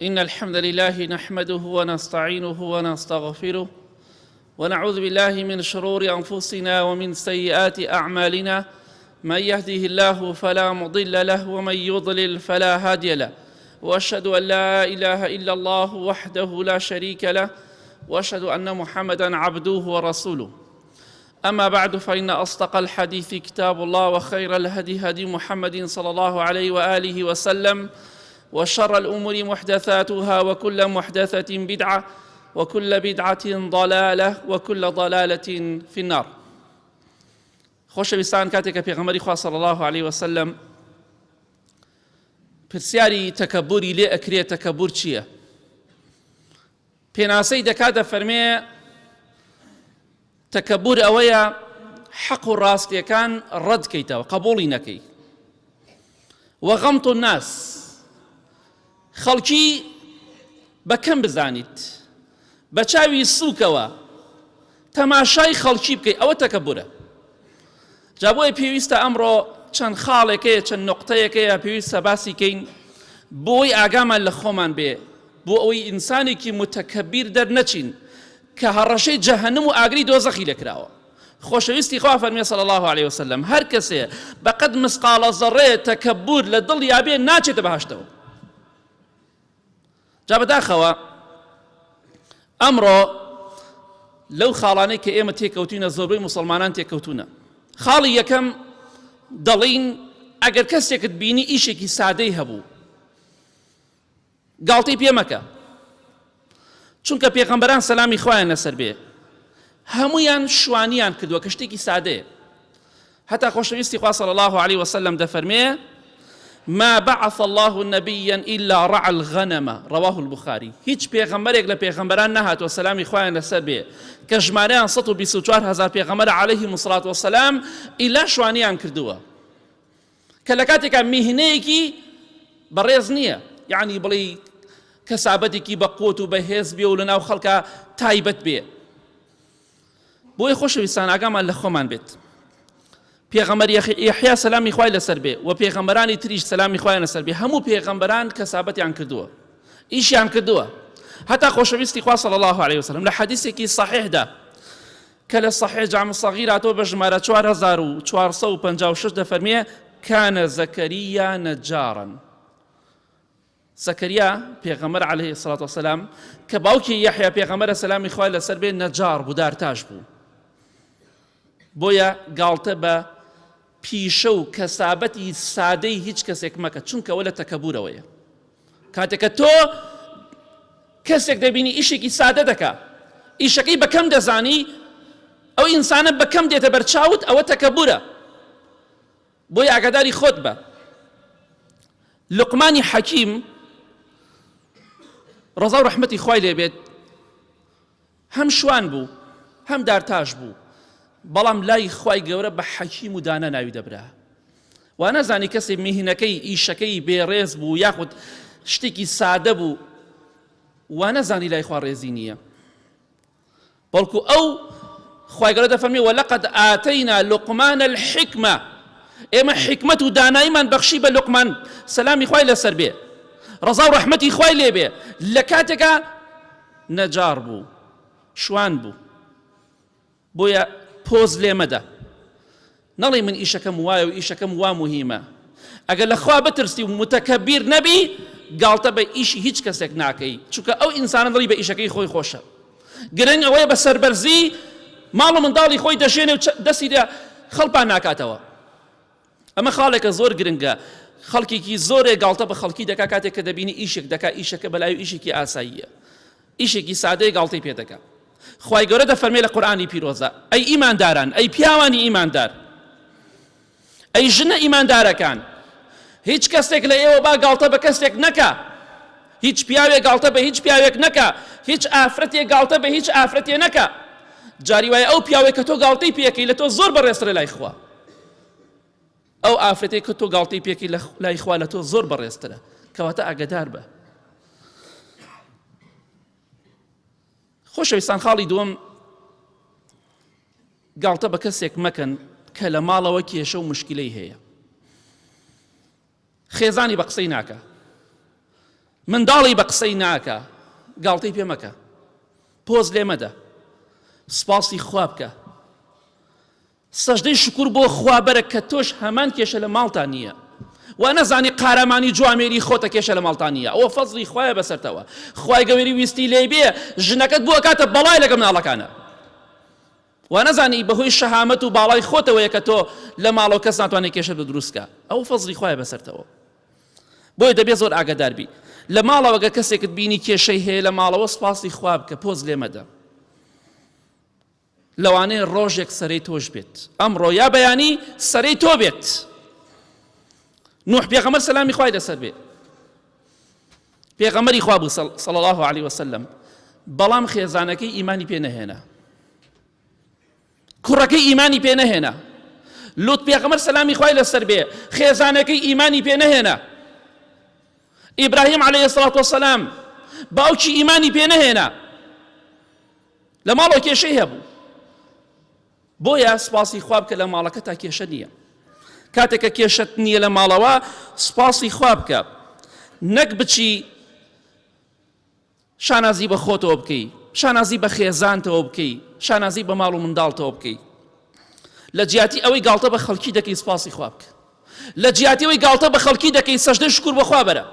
إن الحمد لله نحمده ونستعينه ونستغفره ونعوذ بالله من شرور أنفسنا ومن سيئات أعمالنا من يهده الله فلا مضل له ومن يضلل فلا هادي له واشهد ان لا اله الا الله وحده لا شريك له واشهد ان محمدا عبده ورسوله اما بعد فان اصدق الحديث كتاب الله وخير الهدي هدي محمد صلى الله عليه واله وسلم وشر الامور محدثاتها وكل محدثه بدعه وكل بدعه ضلاله وكل ضلاله في النار خۆشەویستان کاتێک کە پێغەمبەری خوا صلی الله علیه وسلم پرسیاری تەکەبوری لێ ئەکرێ تەکەبور چییە؟ پێناسەی دەکات دەفەرمێ تەکەبور ئەوەیە حەق و ڕاستیەکان ڕەت کەیتەوە قبوڵی نەکەی وەغەمت الناس خەڵکی بە کەم بزانیت بە چاوی سووکەوە تەماشای خەڵکی بکەی ئەوە تەکەبورە جا بۆیە پێویستە ئەمڕۆ چەند خاڵێکەیە چەند نقطەیەکەیە پێویستە باسی کەین بۆی ئاگامان لە خۆمان بێ بۆ ئەوەی ئینسانێکی متەکەبیر دەرنەچین کە هەڕەشەی جەهەنم و ئاگری دۆزەخی لێکراوە خۆشەویستی خوا فەرمی صلی الله علیه وسلم هەر کەسێ بەقەد مسقاڵە زەڕێ تەکەبور لە دڵیا بێ ناچێتە بەهەشتەوە جا بەداخەوە ئەمڕۆ لەو خاڵانەی کە ئێمە تێکەوتوینە زۆربەی موسڵمانان تێکەوتونە خاڵی یەکەم دەڵین ئەگەر کەسێکت بینی ئیشێکی سادەی هەبوو گاڵتەی پێ مەکە چونکە پێغەمبەران سەلامی خوایان لەسەر بێ هەمویان شوانیان کردووە کە شتێکی سادەیە هەتا خۆشەویستی خوا صلی الله علیه وسلم دەفەرمێ ما بعث الله نبيا إلا رعى الغنم رواه البخاري هیچ پێغەمبەرێک لە پێغەمبەران نەهاتووە سەلامی خوایان لەسەر بێ کە ژمارەیان 124 هزار پێغەمبەر عەلەیهم الصلاة والسلام ئیلا شوانیان کردووە کە لە کاتێکا میهنەیەکی بەڕێز نییە یعنی بڵێ کەسابەتێکی بە قوت و بەهێز بێ و لە ناو خەڵکە تایبەت بێ بۆیە خۆشەویستان ئاگامان لە خۆمان بێت پێغەمبەر یەحیا سەلامی خوای لەسەر بێ و پێغەمبەرانی تریش سەلامی خوایان لەسەر بێ هەموو پێغەمبەران کەسابەتیان کردووە ئیشیان کردووە هەتا خۆشەویستی خوا صلی الله علیه وسلم لە حەدیثێکی صحیحدا کە لە صحیح جامع صغیر هاتووە بە ژمارە 4456 دەفەرمێ کان زەکەریا نەجارا زەکەریا پێغەمبەر علیە الصلوة والسلام کە باوکی یەحیا پێغەمبەرە سەلامی خوای لەسەر بێ نەجاڕ بوو دارتاش بوو بۆیە گاڵتە بە پیشە و کەسابەتی سادەی هیچ کەسێک مەکە چونکە ئەوە لە تەکەبورەوەیە کاتێک کە تۆ کەسێک دەبینی ئیشێکی سادە دەکا ئیشەکەی بەکەم دەزانی ئەو ئینسانە بەکەم دێتە بەرچاوت ئەوە تەکەبورە بۆیە ئاگاداری خۆت بە. لوقمانی حەکیم ڕەزا و ڕەحمەتی خوای لێ بێت هەم شوان بوو هەم دارتاش بوو بەڵام لای خوای گەورە بە حەکیم و دانا ناوی دەبرا وا نەزانی کەسێ میهنەکەی ئیشەکەی بێڕێز بوو یاخود شتێکی سادە بوو وا نەزانی لای خوا ڕێزی نییە بەڵکو ئەو خوای گەورە دەفەرمێ ولقد آتینا لقمان الحکمە ئێمە حکمت و داناییمان بەخشی بە لقمان سەلامی خوای لەسەر بێ ڕەزا و ڕەحمەتی خوای لێ بێ لە کاتێکا نەجار بوو شوان بوو بۆیە پۆز لێ مەدە نەڵێی من ئیشەکەم وایە و ئیشەکەم وا موهیمە ئەگەر لە خوا بترسی و متەکەبیر نەبی گاڵتە بە ئیشی هیچ کەسێک ناکەی چونکە ئەو ئینسانە دڵی بە ئیشەکەی خۆی خۆشە گرنگ ئەوەیە بە سەربەرزی ماڵ و منداڵی خۆی دەژێنێ و دەستی لە خەڵپان ناکاتەوە ئەمە خاڵێکە زۆر گرنگە خەڵکێکی زۆرێ گاڵتە بە خەڵکی دەکا کاتێک کە دەبینی ئیشێک دەکا ئیشەکە بەلای ئیشێکی ئاساییە ئیشێکی سادەیە گاڵتەی پێ دەکا خوای گەورە دەفەرمێ لە قورئانی پیرۆزە ئەی ئیمانداران ئەی پیاوانی ئیماندار ئەی ژنە ئیماندارەکان هیچ کەسێک لە ئێوە با گاڵتە بە کەسێک نەکا هیچ پیاوێک گاڵتە بە هیچ پیاوێک نەکا هیچ ئافرەتێک گاڵتە بە هیچ ئافرەتێ نەکا جاری وایە ئەو پیاوێک کە تۆ گاڵتەی پێەکەی لە تۆ زۆر بەڕێزترە لای خوا ئەو ئافرەتەی کە تۆ گاڵتەی پێکەی لە لای خوا لە تۆ زۆر بەڕێزترە کەواتە ئاگدار بە خۆشەویستان خاڵی دووەم گاڵتە بە کەسێک مەکەن کە لە ماڵەوە کێشە و مشکلەی هەیە خێزانی بە قسەی ناکە. منداڵی بە قسەی ناکا گاڵتەی پێ مەکە پۆز لێ مەدە سپاسی خوا بکە سەژدەی شکور بۆ خوا بەرە کە تۆش هەمان کێشە لە ماڵتا نییە وا نەزانی قارەمانی جوامێری خۆتە کێشە لە ماڵتا نییە ئەوە فەزڵی خوایە بەسەرتەوە خوای گەوەری ویستی لێی بێ ژنەکەت بۆ ئەکاتە بەڵای لەگەڵ مناڵەکانە وا نەزانی بەهۆی شەهامەت و باڵای خۆتەوەیە کە تۆ لە ماڵەوە کەس ناتوانێت کێشەت بە دروست کە ئەو فەزڵی خوایە بەسەرتەوە بۆیە دەبێت زۆر ئاگادار بی لە ماڵەوە گەر کەسێکت بینی کێشەی هەیە لە ماڵەوە سپاسی خوا بکە پۆز لێ مەدە لەوانەیە ڕۆژێک سەرەی تۆش بێت ئەمڕۆ یا بەیانی سەرەی تۆ بێت نوح پێغەمبەر سەلامی خوای لەسەر بێ پێغەمبەری خوا بوو صلی الله علیه وسلم بەڵام خێزانەکەی ئیمانی پێ نەهێنا کوڕەکەی ئیمانی پێ نەهێنا لوط پێغەمبەر سەلامی خوای لەسەر بێ خێزانەکەی ئیمانی پێ نەهێنا ئیبراهیم علیه الصلاة والسلام باوکی ئیمانی پێ نەهێنا لە ماڵەوە کێشەی هەبوو بۆیە سپاسی خوا بکە لە ماڵەکە تا کێشە نییە کاتێک کە کێشەت نییە لە ماڵەوە سپاسی خوا بکە نەک بچی شانازی بە خۆتەوە بکەی شانازی بە خێزانتەوە بکەی شانازی بە ماڵ و منداڵتەوە بکەی لە جیاتی ئەوەی گاڵتە بە خەڵکی دەکەی سپاسی خوا بکە لە جیاتی ئەوەی گاڵتە بە خەڵکی دەکەی سەژدەی شکر بۆ خوا بەرە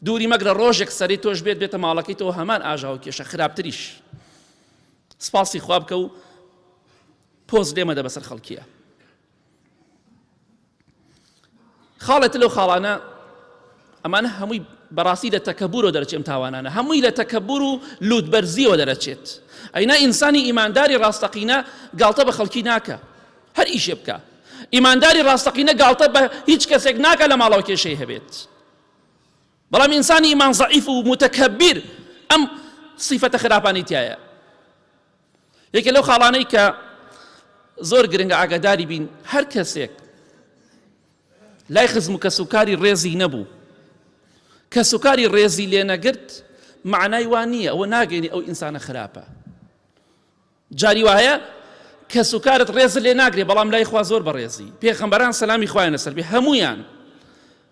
دووری مەگرە ڕۆژێک سەری تۆش بێت بێتە ماڵەکەی تۆ هەمان ئاژاوە کێشە خراپتریش سپاسی خوا بکە و پۆز لێمەدە بەسەر خەڵکیە خاڵێت لەو خاڵانە ئەمانە هەمووی بەڕاستی لە تەکەبورەوە دەرەچێت ئەم تاوانانە هەمووی لە تەکەبور و لوتبەرزیەوە دەرەچێت ئەینا ئینسانی ئیمانداری ڕاستەقینە گاڵتە بە خەڵکی ناکە هەر ئیشێ بکە ئیمانداری ڕاستەقینە گاڵتە بە هیچ کەسێک ناکە لە ماڵەوە کێشەی هەبێت بەڵام ئینسانی ئیمان زەعیف و متەکەبیر ئەم سیفەتە خراپانەی تایە یەکێ لەو خاڵانەی کە زۆر گرنگە ئاگاداری بین هەر کەسێک لای خزم و کەسوکاری ڕێزی نەبوو کەسوکاری ڕێزی لێ نەگرت معنای وا نییە ئەوە ناگەینی ئەو ئینسانە خراپە جاری وایە کەسوکارت ڕێزت لێ ناگرێ بەڵام لای خوا زۆر بەڕێزی پێخەمبەران سەلامی خوایان لەسەر بێ هەمویان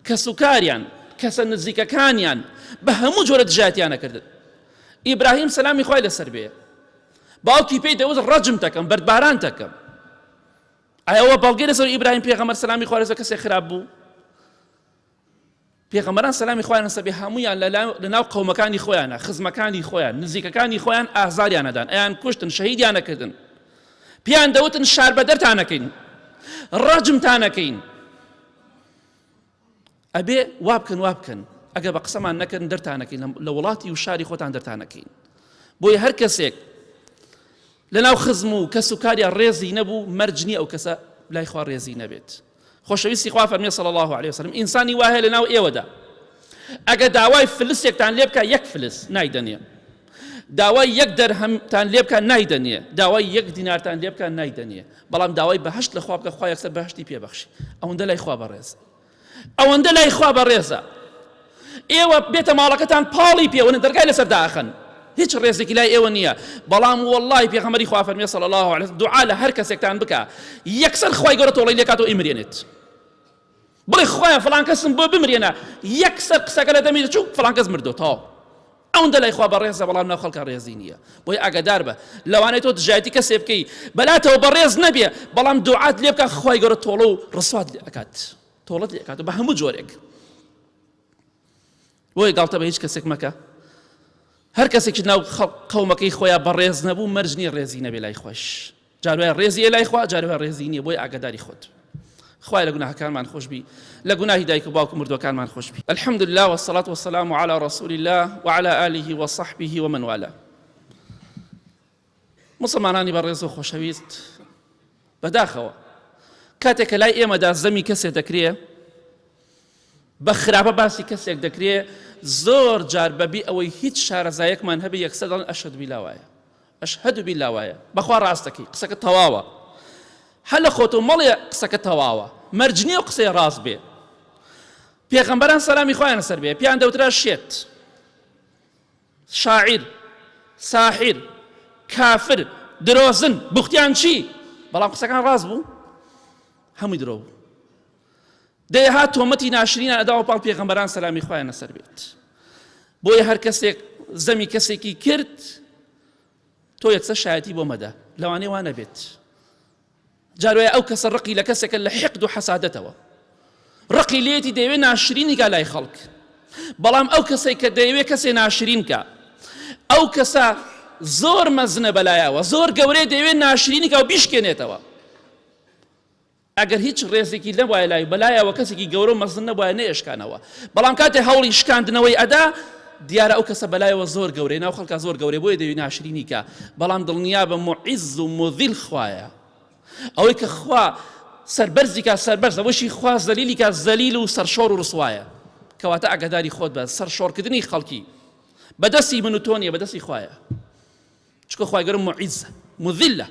کەسوکاریان کەسە نزیکەکانیان بە هەموو جۆرە دژایەتیان نەکردن ئیبراهیم سەلامی خوای لەسەر بێ باوکی پێی دەوت ڕەجم دەکەم بەردباران دەکەم ئەوە بەڵگەی لەسەر ئیبراهیم پێغەمبەر سەلامی خوای لەسەر کەسێک خراپ بوو پێغەمبەران سەلامی خوایان لەسەر بێ هەموویان لە ناو قەومەکانی خۆیانە خزمەکانی خۆیان نزیکەکانی خۆیان ئازاریان ئەدان ئەیان کوشتن شەهیدیان ئەکردن پێیان دەوتن شاربەدەرتان ئەکەین ڕەجمتان ئەکەین ئەبێ وا بکەن وا بکەن ئەگەر بە قسەمان نەکەن دەرتانەکەین لە وڵاتی و شاری خۆتان دەرتانەکەین بۆیە هەر کەسێک لەناو خزم و کەس و کاریان ڕێزی نەبوو مەرج نییە ئەو کەسە لای خوا ڕێزی نەبێت خۆشەویستی خوا فەرمی صلی الله علیه وسلم ئینسانی وا هەیە لەناو ئێوەدا ئەگەر داوای فلسێکتان لێ بکە یەک فلس نایدەنێ داوای یەک دەرهەمتان لێ بکە نایدەنێ داوای یەک دینارتان لێ بکە نایدەنێ بەڵام داوای بەهشت لە خوا بکە خوا یەکسەر بەهشتی پێبەخشی ئەوەندە لای خوا بەڕێز ئەوەندە لای خوا بەڕێزە ئێوە بێتە ماڵەکەتان پاڵی پێوەنە دەرگای لەسەر داخەن هیچ ڕێزێکی لای ئێوە نییە بەڵام واللهی پێغەمبەری خوا فەرمی صلی الله علیه وسلم دوعا لە هەر کەسێکتان بکە یەکسەر خوای گەورە تۆڵەی لێکاتەوە ئیمرێنێت بڵێ خوایە فڵان کەسم بۆ بمرێنە یەکسەر قسەکە لە دەمی دەچوو فڵان کەس مردو تەواو ئەوەندە لای خوا بەڕێزە بەڵام ناو خەڵکا ڕێزی نییە بۆیە ئاگادار بە لەوانەیە تۆ دژایەتی کەسێ بکەی بەلاتەوە بەڕێز نەبێ بەڵام دوعات لێ بکە خوای گەورە تۆڵە و ڕسوات لێ ئەکات تۆڵەت لێ ئەکات بە هەموو جۆرێک بۆیە گاڵتە بە هیچ کەسێک مەکە هەر کەسێکی ناو قەومەکەی خۆیان بەڕێز نەبوو مەرج نییە ڕێزی نەبێ لای خۆش جاروایە ڕێزی لای خوا جاروایە ڕێزی نییە بۆی ئاگاداری خۆت خوای لە گوناهەکانمان خۆشبی لە گوناهی دایک و باوک و مردوەکانمان خۆشبی الحمد لله والصلاة والسلام على رسول الله وعلى آله وصحبه ومن والاه مسلمانانی بەڕێز و خۆشەویست بەداخەوە کاتێک کە لای ئێمەدا زەمی کەسێ دەکرێ بە خراپە باسی کەسێک دەکرێ زۆر جار بەبی ئەوەی هیچ شارەزایەکمان هەبێ یەکسەر دەڵێن ئەشهد بیلا وایە ئەشهد بیلا وایە بەخوا ڕاست دەکەی قسەکە تەواوە هەر لە خۆتەوە مەڵێ قسەکە تەواوە مەرج نییە و قسەی ڕاست بێ پێغەمبەران سەلامی خوایان لەسەر بێ پێیان دەوترا شێت شاعیر ساحیر کافر درۆزن بوختیان چی بەڵام قسەکان ڕاست بوو هەمووی درۆ بوو. دەیەها تۆمەتی ناشرینیان ئەداوە پاڵ پێغەمبەران سەلامی خوایان لەسەر بێت. بۆیە هەر کەسێک زەمی کەسێکی کرد تۆ یەکسەر شایەتی بۆ مەدە لەوانەیە وا نەبێت. جاروایە ئەو کەسە ڕقی لە کەسێکە لە حقد و حەسادەتەوە ڕقی لێتی دەیەوێت ناشرینی کا لای خەڵک بەڵام ئەو کەسێک کە دەیەوێت کەسێ ناشرین کا ئەو کەسە زۆر مەزنە بەلایەوە زۆر گەورەیە دەیەوێت ناشرینی کا و بیشکێنێتەوە ئەگەر هیچ ڕێزێکی نەبوایە لای بەلایەوە کەسێکی گەورە و مەزن نەبوایە نەیەشکانەوە بەڵام کاتێ هەوڵی شکاندنەوەی ئەدا دیارە ئەو کەسە بەلایەوە زۆر گەورەی ناو خەڵکا زۆر گەورەی بۆیە دەوی ناشرینی کە بەڵام دڵنیا بە معیز و مذیل خوایە ئەوەی کە خوا سەربەرزی کا سەربەرز ئەوەشی خوا زەلیلی کا زەلیل و سەرشۆڕ و ڕسوایە کەواتە ئاگاداری خۆت بە سەرشۆڕکردنی خەڵکی بەدەستی من و تۆ نییە بەدەستی خوایە چونکە خوای گەورە معیزە مذلە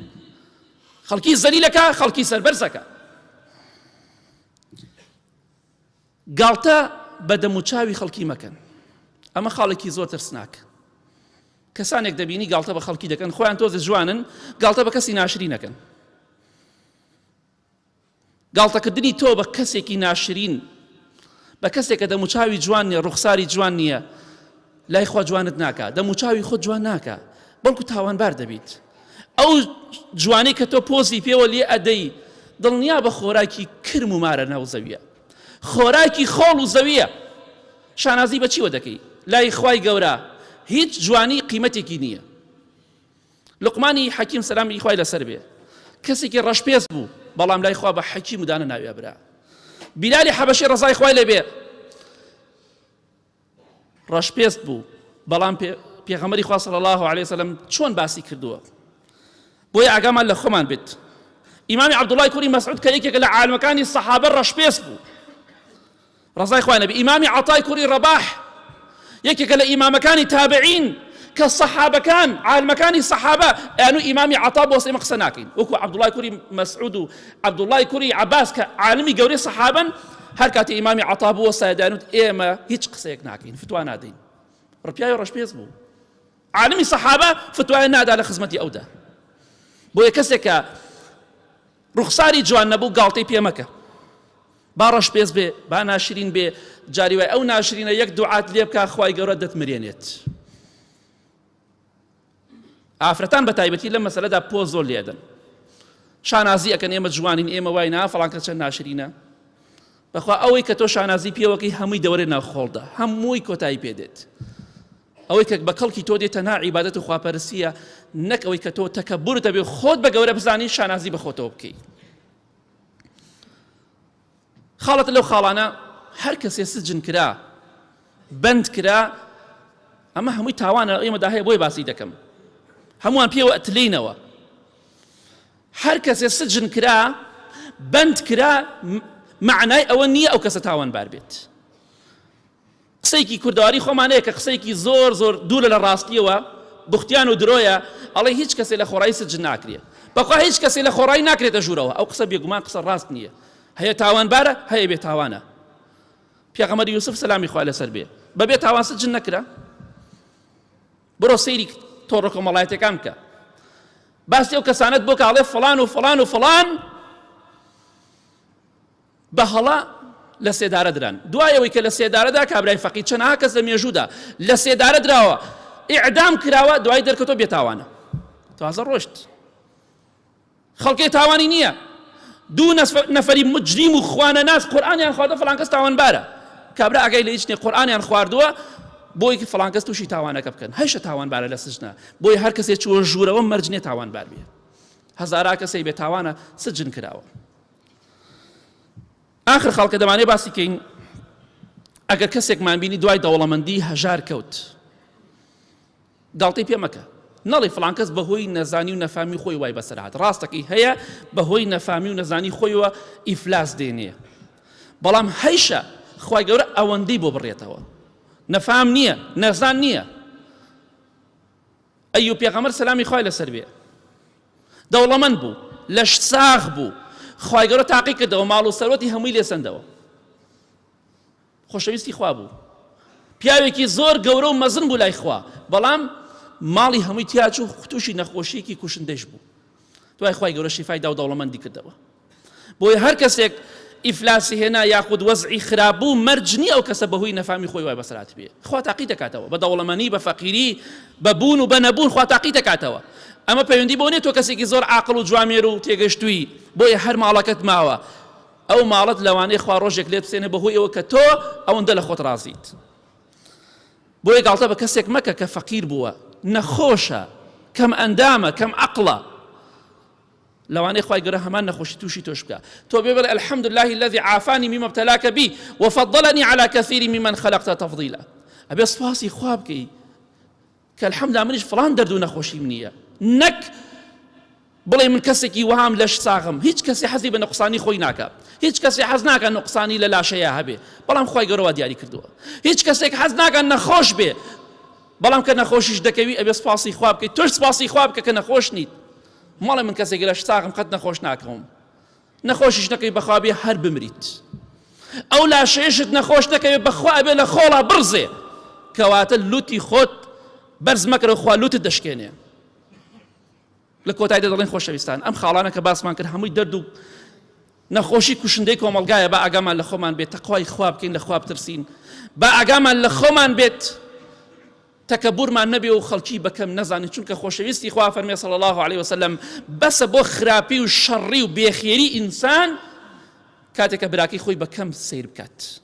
خەڵکی زەلیلەکە خەڵکی سەربەرزەکە گاڵتە بە دەموچاوی خەڵکی مەکەن ئەمە خاڵێکی زۆر ترسناک کەسانێک دەبینی گاڵتە بە خەڵکی دەکەن خۆیان تۆزە جوانن گاڵتە بە کەسی ناشری نەکەن گاڵتەکردنی تۆ بە کەسێکی ناشرین، بە کەسێک کە دەموچاوی جوان نییە، ڕوخساری جوان نییە، لای خوا جوانت ناکا، دەموچاوی خۆت جوان ناکا، بەڵکو تاوانبار دەبیت. ئەو جوانەی کە تۆ پۆزی پێوە لێ ئەدەی، دڵنیا بە خۆراکی کرم و مارە ناو زەویە. خۆراکی خۆڵ و زەویە. شانازی بە چیوە دەکەی؟ لای خوای گەورە هیچ جوانی قیمەتێکی نییە. لوقمانی حەکیم سەلامی خوای لەسەر بێ کەسێکی ڕەشپێست بوو بەڵام لای خوا بە حەکیم و دانا ناوی ئەبرا بیلالی حەبەشی ڕەزای خوای لێ بێ ڕەشپێست بوو بەڵام پێغەمبەری خوا صلی الله علیه وسلم چۆن باسی کردووە بۆیە ئاگامان لە خۆمان بێت ئیمامی عەبدوڵای کوڕی مەسعود کە یەکێکە لە عالمەکانی سەحابە ڕەشپێست بوو ڕەزای خوای نەبی ئیمامی عەتای کوڕی ڕەباح یەکێکە لە ئیمامەکانی تابعین کە سەحابەکان عالمەکانی سەحابە ئەیان و ئیمامی عەتا بۆ ئێمە قسە ناکەین وەکو عەبدوڵای کوڕی مەسعود و عەبدوڵای کوڕی عەباس کە عالمی گەورەی سەحابەن هەر کاتی ئیمامی عەتا بووە سایدانوت ئێمە هیچ قسەیەک ناکەین فتوا نادەین ڕپیاوی ڕەشپێست بوو عالمی سەحابە فتوای نادا لە خزمەتی ئەودا بۆیە کەسێک کە ڕوخساری جوان نەبوو گاڵتەی پێ مەکە با ڕەش پێست بێ با ناشرین بێ جاری وای ئەو ناشرینە یەک دوعات لێ بکا خوای گەورە دەتمرێنێت ئافرەتان بە تایبەتی لەم مەسەلەدا پۆز زۆر لێدەن شانازی ئەکەن ئێمە جوانین ئێمە وای نا فڵان کەس چەند ناشرینە بەخوا ئەوەی کە تۆ شانازی پێوەکەی هەمووی دەوەرێ ناو خۆڵدا هەمووی کۆتایی پێدێت ئەوەی کە بە کەڵکی تۆ دێت تەنها عیبادەت و خواپەرستییە نەک ئەوەی کە تۆ تەکەبورت هەبێ و خۆت بە گەورە بزانی شانازی بە خۆتەوە بکەی. خاڵەت لەو خاڵانە هەر کەسێ سجن کرا بەند کرا ئەمە هەمووی تاوانە ئێمەدا هەیە بۆی باسی دەکەم هەمووان پێوە ئەتلینەوە هەر کەسێ سجن کرا بەند کرا معنای ئەوە نییە ئەو کەسە تاوانبار بێت قسەیەکی کوردەواری خۆمان هەیە کە قسەیەکی زۆر زۆر دوورە لە ڕاستیەوە بوختیان و درۆیە ئەڵێ هیچ کەسێ لە خۆڕایی سجن ناکرێ بەخوا هیچ کەسێ لە خۆڕایی ناکرێتە ژوورەوە ئەو قسە بێگومان قسە ڕاست نییە هەیە تاوانبارە هەیە بێ تاوانە پێغەمبەر یوسف سەلامی خوا لەسەر بێ بەبێ تاوان سجن نەکرا بڕۆ سەیری تۆڕە کۆمەڵایەتەکان بکە باسی ئەو کەسانەت بۆ کاڵێ فڵان و فڵان و فڵان بە هەڵە لە سێدارە دران دوای ئەوەی کە لە سێدارەدا کابرای فەقیر چەنەها کەس لە مێژوودا لە سێدارە دراوە ئیعدام کراوە دوای دەرکەوتەوە بێتاوانە تازە ڕۆشت خەڵکی تاوانی نییە دوو نەفەری مجریم و خوانە ناس قورئانیان خواردووە فڵان کەس تاوانبارە کابرا ئاگای لە هیچ نییە قورئانیان خواردووە بۆی فڵان کەس تووشی تاوانەکە بکەن هەیشە تاوانبارە لە سجنە بۆی هەر کەسێ چووە ژوورەوە مەرج نییە تاوانبار بێ هەزارا کەسێک بێ تاوانە سجن کراوە ئاخر خاڵ کە دەمانەوێت باسی کەین ئەگەر کەسێکمان بینی دوای دەوڵەمەندی هەژار کەوت گاڵتەی پێ مەکە نەڵی فڵان کەس بەهۆی نەزانی و نەفامی خۆی وای بەسەر هات ڕاستەکەی هەیە بەهۆی نەفامی و نەزانی خۆیەوە ئیفلاس دێنێ بەڵام هەیشە خوای گەورە ئەوەندەی بۆ بڕێتەوە نەفام نییە نەزان نییە ئەیوب پێغەمبەر سەلامی خوای لەسەر بێ دەوڵەمەند بوو لەش ساغ بوو خوای گەورە تاقی کردەوە ماڵ و سەروەتی هەمووی لێ سەندەوە خۆشەویستی خوا بوو پیاوێکی زۆر گەورە و مەزن بوو لای خوا بەڵام ماڵی هەمووی تیاچوو تووشی نەخۆشیەکی کوشندەش بوو دوای خوای گەورە شیفای دا و دەوڵەمەندی کردەوە بۆیە هەر کەسێک ئیفلاسی هێنا یاخود وەزعی خراپ بوو مەرج نییە ئەو کەسە بەهۆی نەفامی خۆی وای بەسەرات بێ خوا تاقی دەکاتەوە بە دەوڵەمەنی بە فەقیری بە بوون و بە نەبوون خوا تاقی دەکاتەوە ئەمە پەیوەندی بۆ نیە تۆ کەسێکی زۆر عاقڵ و جوامێر و تێگەشتووی بۆیە هەر ماڵەکەت ماوە ئەو ماڵەت لەوانەیە خوا ڕۆژێک لێت بسێنێ بەهۆی ئەوە کە تۆ ئەوەندە لە خۆت ڕازیت بۆیە گاڵتە بە کەسێک مەکە کە فەقیر بووە نەخۆشە کەم ئەندامە کەم عەقڵە لەوانەیە خوای گەورە هەمان نەخۆشی تووشی تۆش بکا تۆ بێ بڵێ الحمد لله الذي عافاني مما ابتلاك به وفضلني على كثير ممن خلقت تفضيلا ئەبێ سوپاسی خوا بکەی کە الحمد منیش فڵان دەرد و نەخۆشیم نییە نەک بڵێ من کەسێکی وەهام لەش ساغم هیچ کەسی حەزی بە نەقسانی خۆی ناکە هیچ کەسی حەز ناکە نقصانی لە لاشەیە هەبێ بەڵام خی گەورەوە دیاری کردووە هیچ کەسێک حەز ناکە نەخۆش بێ بەڵام کە نەخۆشیش دەکەوی ئەبێ سپاسی خوا بکەیت تۆش سپاسی خوا بکە کە نەخۆش نیت مەڵێ من کەسێکی لەش ساغم قەت نەخۆش ناکەوم نەخۆشیش نەکەی بەخوا بێ هەر بمریت ئەو لاشەیەشت نەخۆش نەکەوێت بەخوا ئەبێ لە خۆڵا بڕزێ کەواتە لوتی خۆت بەرز مەکەرەوە خوا لوتت دەشکێنێ لە کۆتاییدا دەڵێن خۆشەویستان ئەم خاڵانە کە باسمان کرد هەمووی دەرد و نەخۆشی کوشندەی کۆمەڵگایە با ئاگامان لە خۆمان بێت تەقوای خوا بکەین لە خوا بترسین با ئاگامان لە خۆمان بێت تەکەبورمان نەبێ و خەڵکی بەکەم نەزانین چونکە خۆشەویستی خوا فەرمێ صلی الله علیه وسلم بەسە بۆ خراپی و شەڕی و بێخێری ئینسان کاتێک کە براکەی خۆی بەکەم سەیر بکات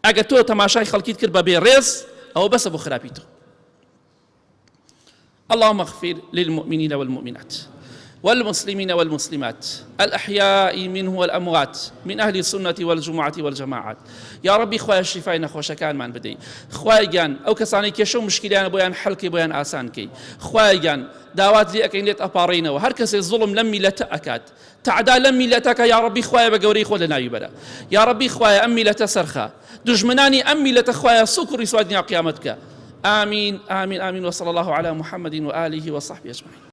ئەگە تۆ تەماشای خەڵکیت کرد بە بێڕێز ئەوە بەسە بۆ خراپی تۆ اللهم اغفر للمؤمنين والمؤمنات والمسلمين والمسلمات الأحياء منه والأموات من أهل السنة والجمعة والجماعات یا ڕەبی خوایە شیفای نەخۆشەکانمان بدەی خوایە گیان ئەو کەسانەی کێشە و مشکلیانە بۆیان حەلکەی بۆیان ئاسان کەی خوایە گیان داوات لێ ئەکەین لێت ئەپاڕێینەوە هەر کەسێ زوڵم لەم میلەتە ئەکات تەعدا لەم میلەتەکە یا ڕەبی خوایە بە گەورەی خۆت لە ناوی بەرە یا ڕەبی خوایە ئەم میلەتە سەرخە دوژمنانی ئەم میلەتە خوایە سوک و ڕیسوای دنیا قیامەت بکە آمین آمین آمین وصلی الله علی محمد وآله وصحبه اجمعین.